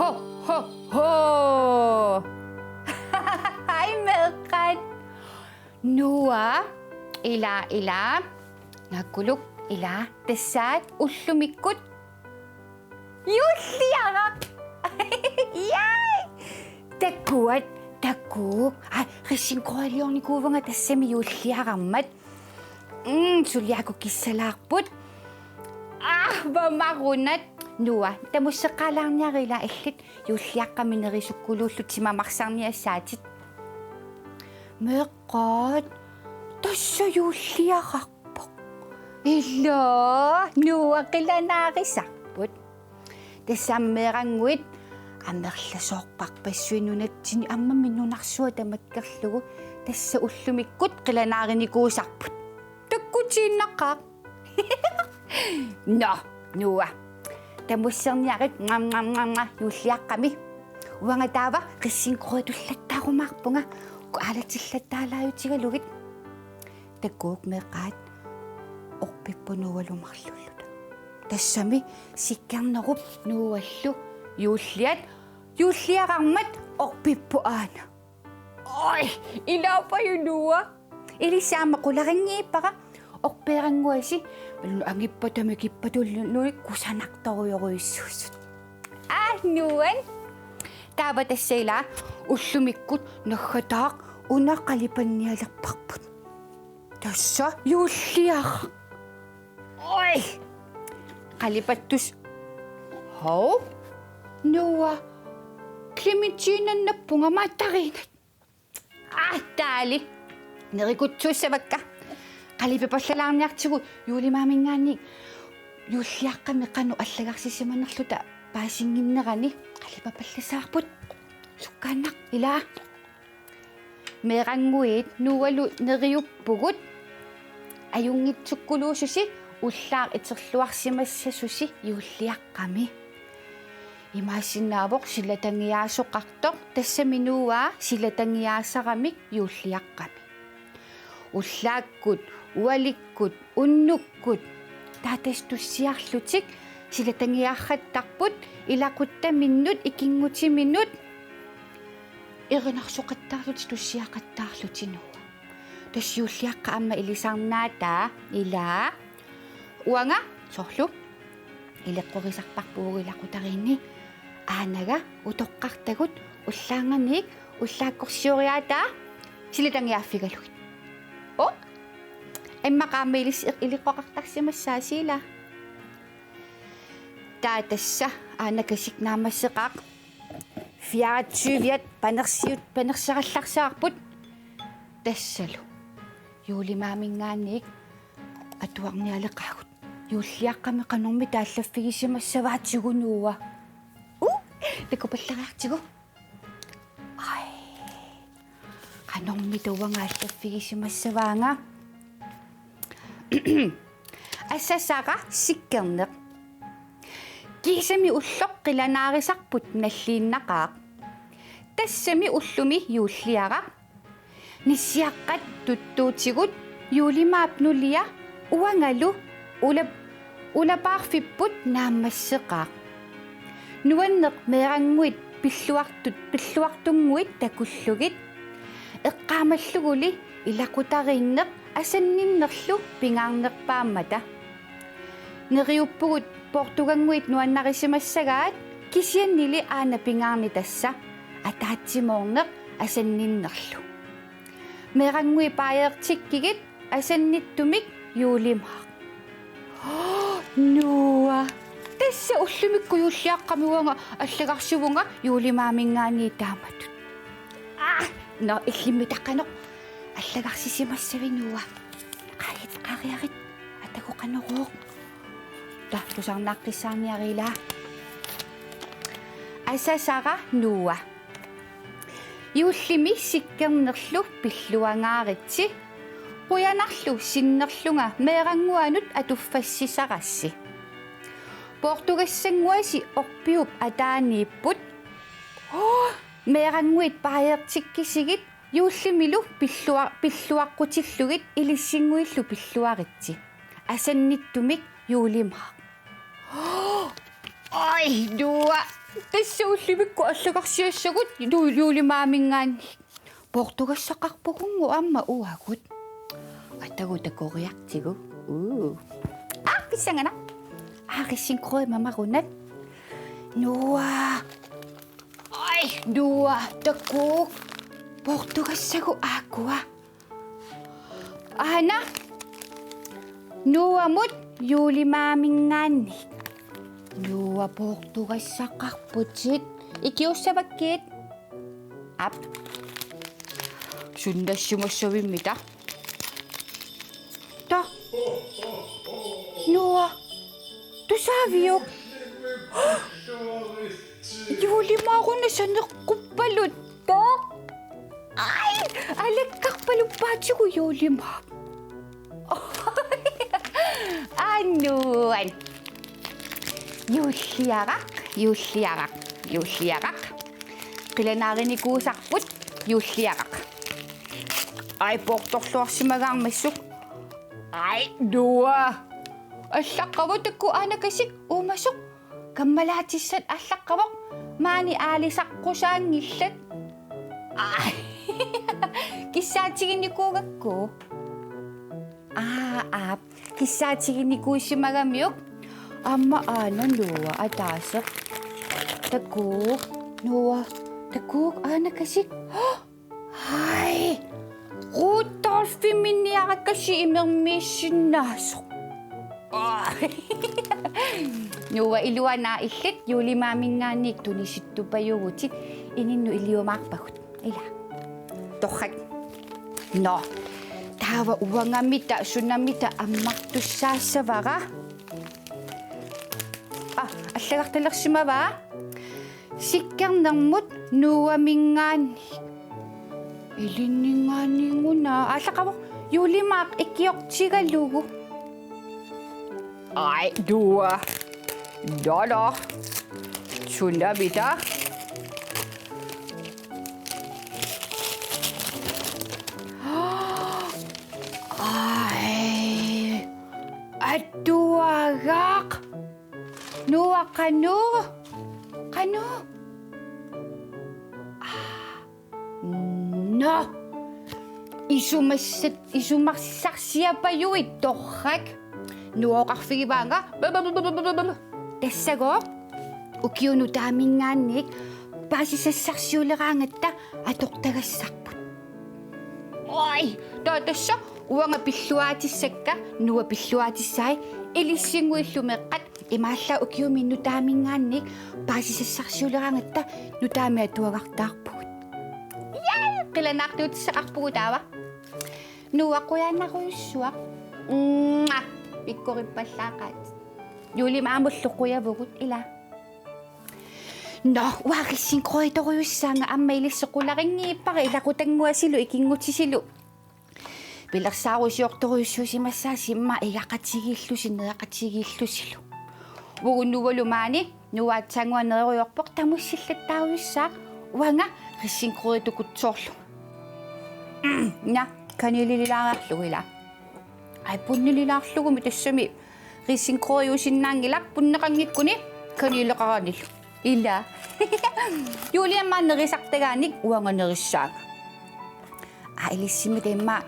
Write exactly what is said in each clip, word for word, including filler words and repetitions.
Ho, ho, ho! Hej, meeqqat! Noah, ila, ila. Nakuluk, ila. Tassaat ullumikkut juulliaraq. Yay! Takuat, takuuk. Ai, risengrødiliornikuuvunga tassami juulliararmat. Mm, suliaku kissalaarput. Ah, vamarunat. Noah, tamusseqqaalaarniaruk ila, illit juulliaqqami nerisukkuluullutit timamarsarniassaatit. Meeqqat, tassa juulliararpoq. Ila, Noah, qilanaarisarput. Tassa aamma meerannguit amerlasoorparpassuit nunatsinni, aammami nunarsuaq tamakkerlugu, tassa ullumikkut qilanaarinikuusarput. Takkutiinnaqaaq. Nå, Noah. Tamusserniarit, nga, nga, nga, nga, juulliaqqami. Uanga taava risengrøditullattaarumaarpunga. Uku aalatillattaalaajutigalugit. Takuuk, meeqqat, orpipput Noahlu marluulluta. Tassami Sikkernerup Noahllu juulliat, juulliararmat orpipput aana. Oj, ilaapaju Noah. Ilissi aamma qularinngippara. Orpeerannguasi, malunnu angippata mikippata ullunik kusanartorujorujussuusut. Aa, nuann'. Taava tassa ila ullumikkut naggataaq una qalipannialerparput. Tassa juulliaraq. Oj! Qalipattussaq. Hov? Noah. Klementinannappunga, mattariinat. Aa, taali. Nerikutsuussavakka. Qalipapallalaarniartigu juulimaaminngaanniit juulliaqqami qanoq allagarsisimanerluta paasinnginnerani qalipapallassavarput. Sukkaannaq, ila. Meerannguit Noahlu neriuppugut. Ajunngitsukkuluususi ullaaq iterluarsimassasusi juulliaqqami. Imaassinnaavoq silatangiaasoqartoq, tassami Noah silatangiaasaramik juulliaqqami. Ullaakkut, ualikkut, unnukkut taava tassa tussiarlutik silatangiaarrattarput, ilaquttaminnut ikinngutiminut erinarsoqattaarlutik tussiaqattaarlutik Noah. Tassa juulliaqqap aamma ilisarnaataa, ila. Uanga soorlu ileqqorisarparput ilaqutariinni. Aanaga utoqqartagut ullaannganiit ullaakkorsioriaataa silatangiaaffigalugit. Oo? Immaqa aamma ilissi ileqqoqartarsimassaasi, ila. Taava tassa aanakasik naammasseqaaq. Fireogtyviat panersiut panerserallarsaarput. Tassalu juulimaaminngaanniit atuarnialeqaagut. Juulliaqqami qanormita aallaffigisimassavaatigut, Noah? Uu, takupallariartigu. Ai. Qanormita uanga aallaffigisimassavaanga? Asasara Sikkerneq. Kiisami ulloq qilanaarisarput nalliinnaqaaq. Tassami ullumi juulliaraq. Nissiaqqat tuttuutigut Juulimaap nulia uangalu ulap-, ulapaarfipput naammasseqaaq. Nuanneq meerannguit pilluartut, pilluartunnguit takullugit. Eqqaamalluguli ilaqutariinneq asanninnerlu pingaarnerpaammata. Neriuppugut Portugannguit nuannarisimassagaat, kisiannili aana pingaarneq tassa ataatsimoorneq asanninnerlu. Meerannguit paajeertikkigit asannittumik juulimaaq. Noah, tassa ullumikkut juulliaqqami uanga allagarsivunga juulimaaminngaanniit taamatut. Aa, nå, illimmi taqqanoq allagarsisimassavit, Noah? Qarit, qariarit, atagu qanorooq. Taava tusarnaaqqissaarniaruk, ila. Asasara Noah. Juullimi Sikkernerlu pilluangaaritsi. Qujanarlu sinnerlunga meerannguanut atuffassisarassi. Poortugassannguasi orpiup ataaniipput. Meerannguit paajertikkisigit juullimilu pillua-, pilluaqqutillugit ilissinnguillu pilluaritsi. Asannittumik juulimaaq. Ai, Noah. Tassa ullumikkut allagarsiassagut ju-, juulimaaminngaanniit. Poortugassaqarpugut aamma uagut. Atagu takoriartigu. Uu. Aa, pissanganaq. Aa, risengrød mamarunat. Noah. Ai, Noah, takuuk. Poortugassagut aakkua. Aana. Noahmut juulimaaminngaanniit. Noah, poortugassaqarputit. Ikiussavakkit. Aap. Sunnassimassavimmita. Taa. Noah. Tusaaviuk? Juulimaaruna saneqquppaluttooq. Ai, alakkarpaluppaatigut juulimaaq. Aa, nuann'. Juulliaraq, juulliaraq, juulliaraq. Qilanaarinnikuusarput juulliaraq. Ai, poortorluarsimagaarmassuk. Ai, Noah. Allaqqavoq takuuk aanakasik uumasoq. Kammalaatissat allaqqavoq. Maani aalisaqqusaanngillat. Ai. Kissaatiginikuugakku. Aa, aap. Kissaatiginikuusimagamiuk. Aamma aana Noah ataaseq. Takuuk. Noah. Takuuk aanakasik. Ai. Rudolfiminiarakasik imermiissinnaasoq. Aa. Noah, iluanaa illit juulimaaminngaanniit tunisittupajugutit, ininnut iliumaarpagut. Ila. Torrak. Nå. Taava uangamita sunamita ammartussaassavara. Aa, allagartalersimavaa. Sikkernermut Noahminngaanniit. Ilinninngaanniit una. Allaqqavoq juulimaaq ikiortigalugu. Ai, Noah. Nå, nå. Sunamita. Ai. Atuagaq. Noah, qanoq? Qanoq? Nå. Isumassat, isumassarsiapajuit, torrak. Noah, oqarfigivaanga. Tassagooq ukiup nutaaminngaanniit paasisassarsiuleraangatta atortagassarput. Oj, taava tassa uanga pilluaatissakka, Noah pilluaatissai, ilissinnguillu meeqqat, imaallaat ukiumi nutaaminngaanniit paasisassarsiuleraangatta nutaamik atuagartaarpugut. Jai, qilanaartuutissaqarpugut taava. Noah, qujanarujussuaq. Mua, pikkorippallaaqaat. Juulimaamullu qujavugut, ila. Nå, uanga risengrøditorujussaanga, aamma ilissi qularinngippara ilaqutannguasilu ikinngutisilu. Pilersaarusiortorujussuusimassaasi immaqa igaqatigiillusi nereqatigiillusilu. Uagut Noahlu maani, Noah aatsaannguaq nererujoorpoq, tamussillattaarujussuaq, uanga risengrøditukutsoorlugu. Naa, kanelililaariarlugu, ila. Ai, punnililaarlugumi tassami. Risengrødiusinnaanngilaq, punneqanngikkuni kaneleqaranilu. Ila. Juuliammaa nerisartagaanik uanga nerissaanga. Aa, ilissimmita immaqa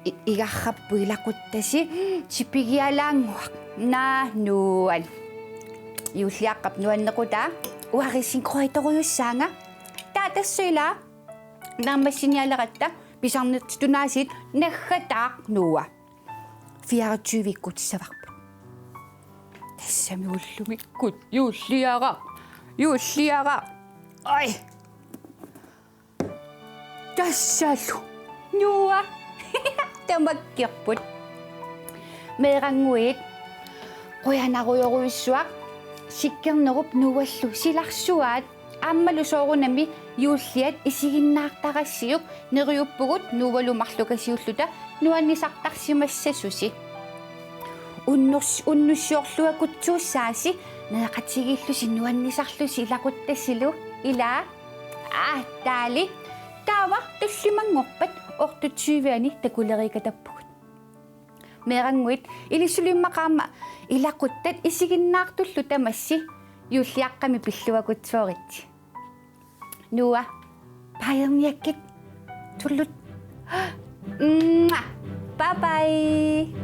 i-, igarrapput ilaquttasi tipigialaannguaq. Naa, nuann'. Juulliaqqap nuannequtaa, uanga risengrøditorujussaanga. Taava tassa ila naammassinialeratta pisarnertitut aasiit naggataaq, Noah. Fireogtyve ikkutissavarput. Tassami ullumikkut juulliaraq. Juulliaraq. Ai. Tassalu. Noah. Tamakkerput. Meerannguit. Qujanarujorujussuaq. Sikkernerup Noahlu silarsuaat. Aammalu soorunami juulliat isiginnaartarassiuk neriuppugut Noahlu marlukasiulluta nuannisartarsimassasusi. Unnus-, unnussiorluakutsuussaasi nereqatigiillusi nuannisarlusi ilaquttasilu ilaa. Aa, taali. Taava tullimanngorpat otteogtyve-ani takulerikatappugut. Meerannguit, ilissulimmaqaaq aamma ilaquttat isiginnaartullu tamassi juulliaqqami pilluakutsooritsi. Noah, bajerniakkit tullut. Mwah! Bye bye!